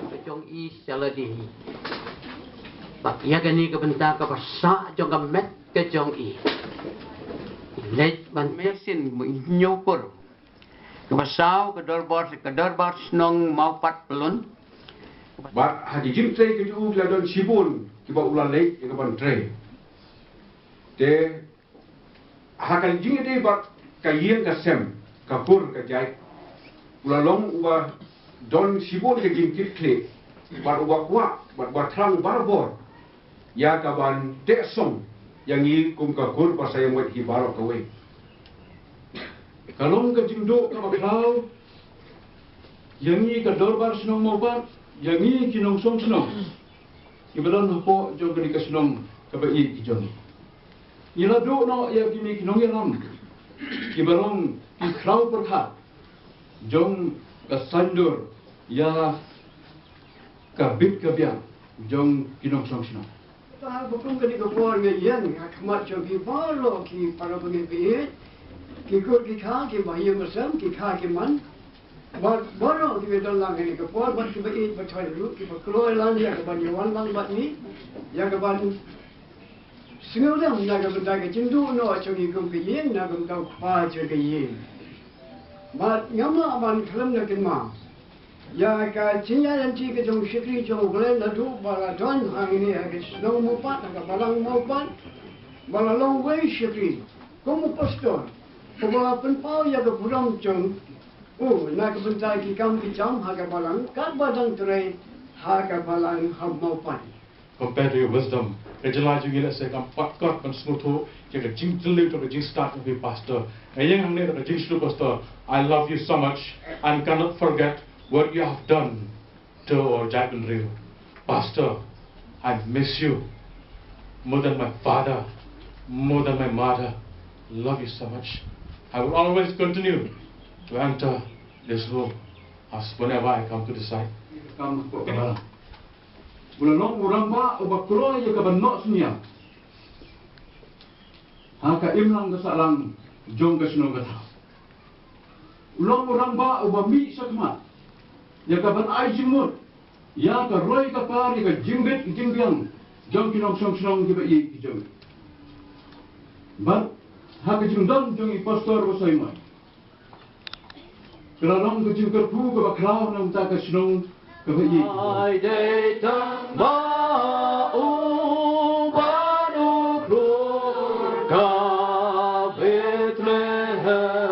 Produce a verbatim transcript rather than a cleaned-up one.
Ka jong i sha lade hi. Bad ïa kane ka bynta kaba sah jong ka met ka jong i, leit ban peit sien mo i ñiewkur. Kaba saw ka dorbar, ka dorbar shnong Mawpat Pyllun. Bad ha ki jingtrei ka jong u ki la don shibun kiba u la leit ïa ka ban trei. Te ha ka jingïadei bad ka ïing ka sem, ka kur ka jait, u la long uba don shibun ka jingkitkhlieh bad uba kwah bad uba thrang barabor ïa ka ban teh song ïa ngi kum ka kur ba sa ïa ngwait hi baroh kawei. Ka long ka jingduh kaba khraw ïa ngi ka dorbar shnong Mawpat, ïa ngi ki nongshong shnong kiba don hapoh jong kane ka shnong kaba ïeit ka jong ngi. Ngi la duh noh ïa kine ki nongïalam kiba long ki khraw pyrkhat jong ka saiñdur ïa ka bit ka biang jong ki nongshong shnong. Te ha ka kum kane ka por nga ïeng ha khmat jong phi baroh ki para bangeit ba ïeit, ki kur ki kha, ki bahaïing bahasem, ki kha ki man, bad baroh kiba don lang ha kane ka por, bad kiba ïeit ba thoh ruh, kiba kloi lang ïa ka ban ïa wan lang bad ngi ïa ka ban sngewlem na ka bynta ka jingduh noh jong ngi kum ka ïing, na ka bynta u kpa jong ka ïing. Bad ngam lah ban khlem da kynmaw ïa ka jingïaid lynti ka jong u shakri jong U Blei naduh ba la don hangne ha ka shnong Mawpat, ha ka balang Mawpat, ba la long uwei u shakri kum u pastor uba la pynpaw ïa ka burom jong u na ka bynta ki kam ki jam ha ka balang, katba dang trei ha ka balang ha Mawpat. Compare to your wisdom. Ka jylla jong ngi lehse kam pat kot ban sngewthuh ïa ka jingtylli to ka jingstad jong phi pastor. Nga ïeng hangne da ka jingshlur pastor. I love you so much and cannot forget what you have done to our jaitbynriew. Pastor, I miss you more than my father, more than my mother. Love you so much. I will always continue to enter this room as whenever I come to this side. Kam ko ka balang. U la long u rangbah uba kloi ïa ka ban noh synñiang ha ka imlang ka sahlang jong ka shnong ka thaw. U long u rangbah uba mih shakhmat ïa ka ban ai jingmut ïa ka roi ka par, ïa ka jingbit jingbiang jong ki nongshong shnong kiba ïeit ki jong. Bad ha ka jingdon jong i pastor ba soi mai, ka la long ka jingkyrkhu kaba khraw na ka bynta ka shnong kaba ïeit. Ai dei tang ba u ba u khlur ka Bethlehem.